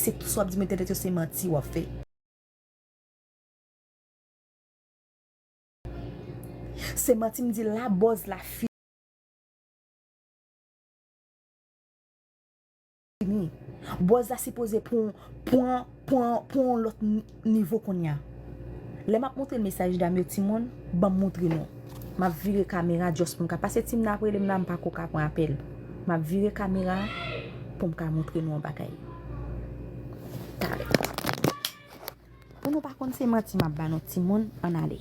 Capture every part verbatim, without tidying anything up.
se tout sa w ap di m entènèt yo, se manti w ap fè. Se manti m di la, buzz la fini. Buzz la sipoze pran, pran, pran, pran yon lòt n-, nivo kounye a. Lè m ap montre l mesaj dam yo, timoun, ban m montre nou. M ap vire kamera just pou m ka pase. Tim nan ap rele m la, m pa ko ka pran apèl. M ap vire kamera pou m ka montre nou yon bagay. Talè. Pou nou pa konn se manti m ap ba nou, timoun, ann ale.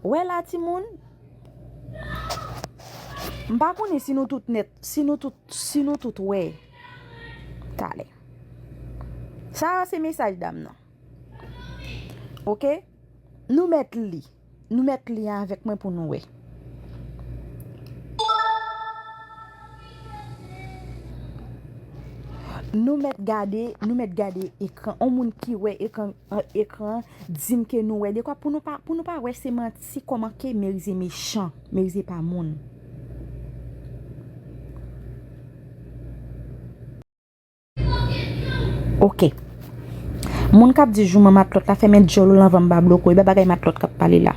Wè la, timoun. M pa konnen si nou tout nèt, si nou tout, si nou tout wè. Talè. Sa a se mesaj dam nan. Oke? Nou mèt li. Nou mèt li avèk mwen pou nou wè. Nou mèt gade, nou mèt gade ekran. On moun ki wè ekran, ekran, di m ke nou wè dekwa pou nou pa, pou nou pa wè se manti kòman ke Merize mechan, Merize pa moun. Oke. Moun k ap di jouman matlòt la, fèmen djòl ou lan, van m pa bloke w. E pa bagay matlòt k ap pale la.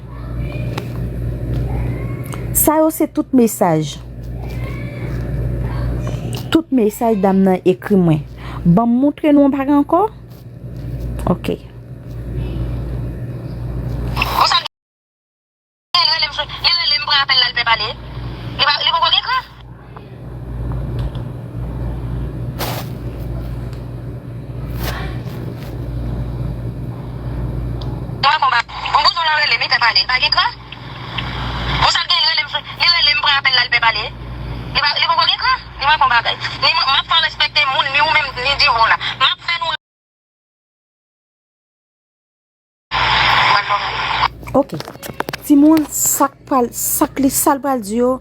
Sa yo se tout mesaj. Tout mesaj dam nan ekri mwen. Ban m montre nou yon bagay ankò. Oke. Li rele m, li rele m pran apèl la, li pè pale. Li pa, li poko gen kran. Li manke yon bagay. Yon bouzen lan rele m, li pè pale. Li pa gen kran. Bon, sa l gen, li rele m, li rele m pran apèl la, li pè pale. Li pa, li poko gen kran. Li manke yon bagay. Ni m, m ap fè w respekte moun, ni ou menm, ni di ou la. M ap fè nou Ok. Timoun, sa k pral, sa k li, sa l pral di yo,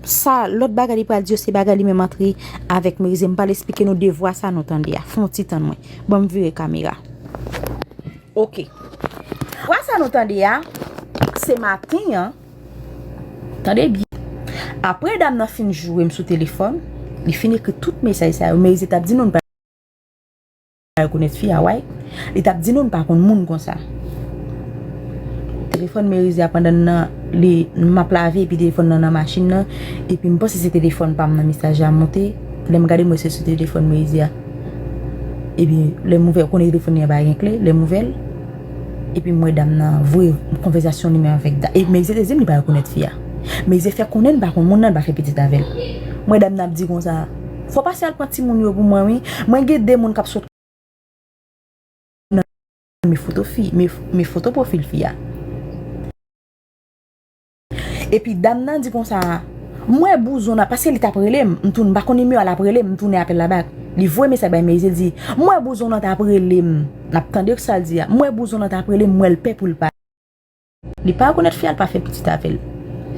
sa lòt bagay li pral di yo, se bagay li menm antre avèk Merize. M pral esplike nou de vwa sa nou tande a. Fè yon ti tann mwen. Ban m vire kamera. Ok. Vwa sa nou tande a, se maten an. Tande byen. Apre dam nan fin joure m sou telefòn, li fin ekri tout mesaj sa yo. Merize t ap di nou n pa rekonèt fi a, why? Li t ap di nou n pa konn moun konsa. Telefòn Merize a pandan nan li, m ap lave epi telefòn nan nan machin nan, epi m panse se telefòn pa m nan mesaj la monte. Lè m gade m wè se sou telefòn Merize a. Epi lè m ouvè, ou konnen telefòn li an pa gen kle, lè m ouvè l, epi m wè dam nan voye konvèsasyon li menm avèk da-, e Merize te di m li pa rekonèt fi a. Merize fè konnen l pa konn moun nan, l pa fè pitit avè l. M wè dam nan ap di konsa, fò w pase al pran timoun yo pou mwen wi. Mwen gen de moun k ap sot nan men foto fi, men, men foto pwofil fi a. Epi dam nan di konsa, m wè bouzon nan, paske li t ap rele m, m tounen, m pa konn nimewo a, l ap rele m, m tounen apèl la bak. Li voye mesaj bay Merize, li di, m wè bouzon nan t ap rele m, n ap tande sa l di a, m wè bouzon nan t ap rele m, m wè l pè pou l pa. Li pa rekonèt fi a, l pa fè pitit avè l.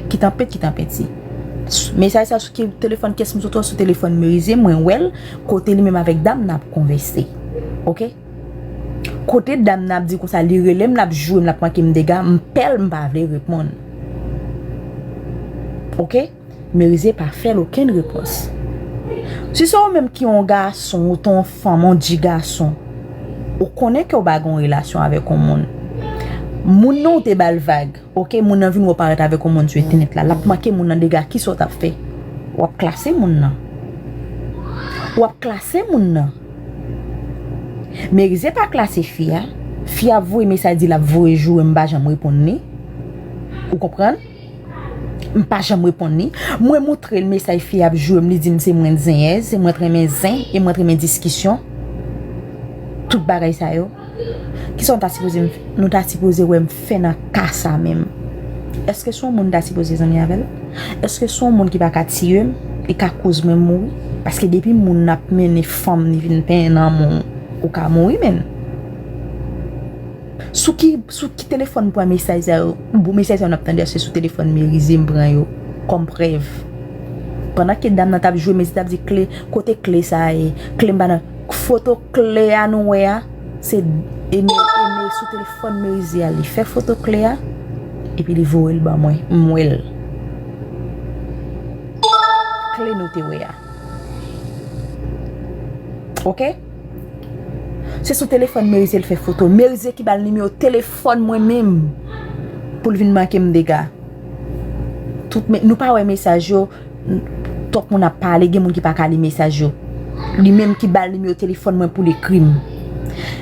Ki tanpèt, ki tanpèt si. Mesaj sa sou ki telefòn kiyès m sot wè, sou telefòn Merize, mwen wè l, kote li menm avèk dam nan ap konvèse. Oke? Kote dam nan ap di konsa, li rele m, l ap joure m, l ap manke m dega, m pè l, m pa vle reponn. Oke? Merize pa fè l okenn repons. Si se ou menm ki yon gason, ou te yon fanm, yon ti gason, ou konnen ke w pa gen yon relasyon avèk yon moun. Moun nan ou te ba l vag, oke, moun nan vin wè w parèt avèk yon moun sou entènèt la, l ap manke moun nan dega, kisa w t ap fè? W ap klase moun nan. W ap klase moun nan. Merize pa klase fi a. Fi a ap voye mesaj di l ap voye joure m pa janm reponn li. Ou konprann? M pa janm reponn li. Mwen montre l mesaj fi a ap joure m, li di m se mwen zenyèz, se mwen t renmen zen e mwen t renmen diskisyon. Tout bagay sa yo. Kisa nou ta sipoze m, nou ta sipoze wè m fè nan ka sa menm? Èske se yon moun m ta sipoze zanmi avè l? Èske se yon moun ki pa ka tiye m, li ka koz mwen mouri? Paske depi moun nan ap mennen fanm li vin penyen nan men w, ou ka mouri menm. Sou ki, sou ki telefòn m pran mesaj sa yo? Bon, mesaj sa yo n ap tande a, se sou telefòn Merize m pran yo kòm prèv. Pandan ke dam nan t ap joure, Merize t ap di kle, kote kle sa a ye? Kle m pa nan. Foto kle a nou wè a, se Eme, Eme sou telefòn Merize a, li fè foto kle a, epi li voye l ban mwen, m wè l. Kle nou te wè a. Oke? Se sou telefòn Merize l fè foto. Merize ki ba l nimewo telefòn mwen menm pou l vin manke m dega. Tout me-, nou pa wè mesaj yo, twòp moun ap pale, gen moun ki pa ka li mesaj yo. Li menm ki ba l nimewo telefòn mwen pou l ekri m.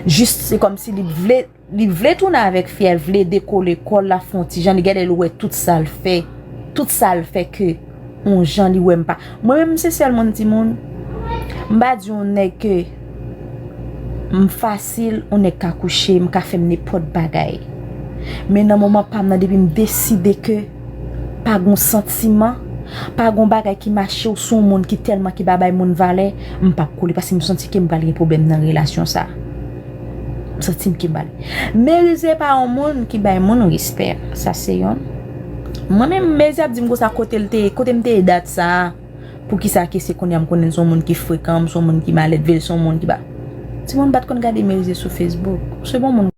Jis se kòmsi li vle, li vle tounen avèk fi a, l vle dekole kò l, l ap fè yon ti jan, li genlè l wè tout sa l fè. Tout sa l fè ke yon jan li wè m pa. Mwen menm se sèl moun timoun. M pa di yon nèg ke m fasil, yon nèg ka kouche, m ka fè m nenpòt bagay. Men nan moman pa m nan, depi m deside ke pa gon santiman, pa gon bagay ki mache ou sou yon moun ki tèlman ki pa bay moun valè, m p ap kole paske m santi ke m pral gen pwoblèm nan relasyon sa. M santi m ke m pral. Merize pa yon moun ki bay moun respè. Sa se yonn. Mwen menm, Merize ap di m konsa kote l te ye, kote m te ye dat sa a. Poukisa ke se kounye a m konnen l se yon moun ki frekan, m se yon moun ki maledve, l se yon moun ki pa. Timoun pa t konn gade Merize sou Facebook. Se bon moun.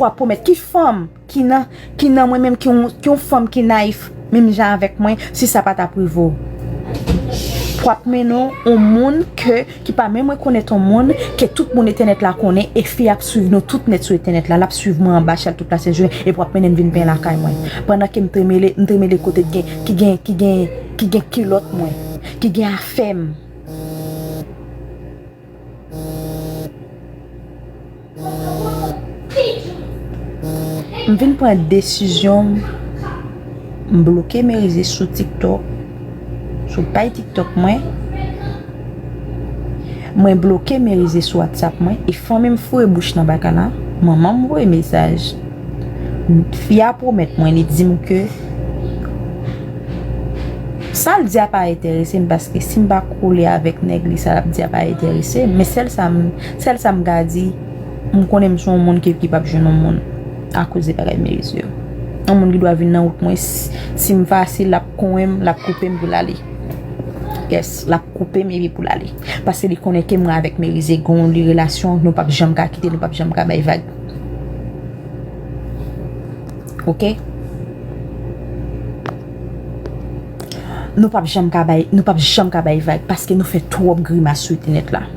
Pou ap pwomèt ki fanm ki nan, ki nan mwen menm, ki yon, ki yon fanm ki nayif, menm jan avèk mwen, si sa pa t ap rive w. Pou ap mennen w yon moun ke, ki pa menm rekonèt yon moun, ke tout moun entènèt la konnen, e fi ap swiv nou tout nèt sou entènèt la, l ap swiv mwen anba chal tout lasent jounen, epi w ap mennen m vin penyen lakay mwen. Pandan ke m tremele, m tremele kote ki gen, ki gen, ki gen, ki gen kilòt mwen, ki gen afè m. M vin pran desizyon m, m bloke Merize sou TikTok, sou paj TikTok mwen. Mwen bloke Merize sou WhatsApp mwen, e fanmi m foure bouch nan bagay la. Manman m voye mesaj. Fi a pwomèt mwen, li di m ke sa l di a pa enterese m, paske si m pa kole avèk nèg li, sa l ap di a pa enterese m. Men sèl sa m, sèl sa m ka di, m konnen m se yon moun ki, ki p ap jwenn yon moun akoz de bagay Merize yo. Yon moun ki dwa vin nan wout mwen, si, si m fasil, l ap konyen m, l ap koupe m pou l ale. Yes, l ap koupe m epi pou l ale. Paske li konnen ke mwen avèk Merize gon li relasyon, nou p ap janm ka kite, nou p ap janm ka bay vag. Oke? Nou p ap janm ka bay, nou p ap janm ka bay vag paske nou fè twòp grimas sou entènèt la.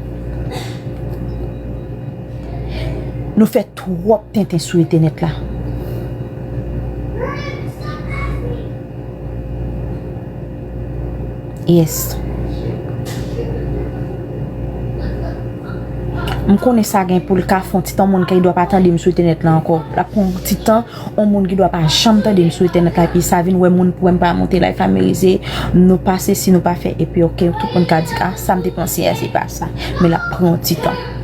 Nou fè twòp tenten sou entènèt la. Yes. M konnen sa gen pou l ka fè yon ti tan, yon moun ki dwa pa tande m sou entènèt la ankò. L ap pran yon ti tan, yon moun ki dwa pa janm tande m sou entènèt la, epi sa vin wè moun pou wè m pa monte live la, Merize, nou pa sesi, nou pa fè, epi oke, tout moun ka di, ah, sa m te panse a, se pa sa. Men l ap pran yon ti tan.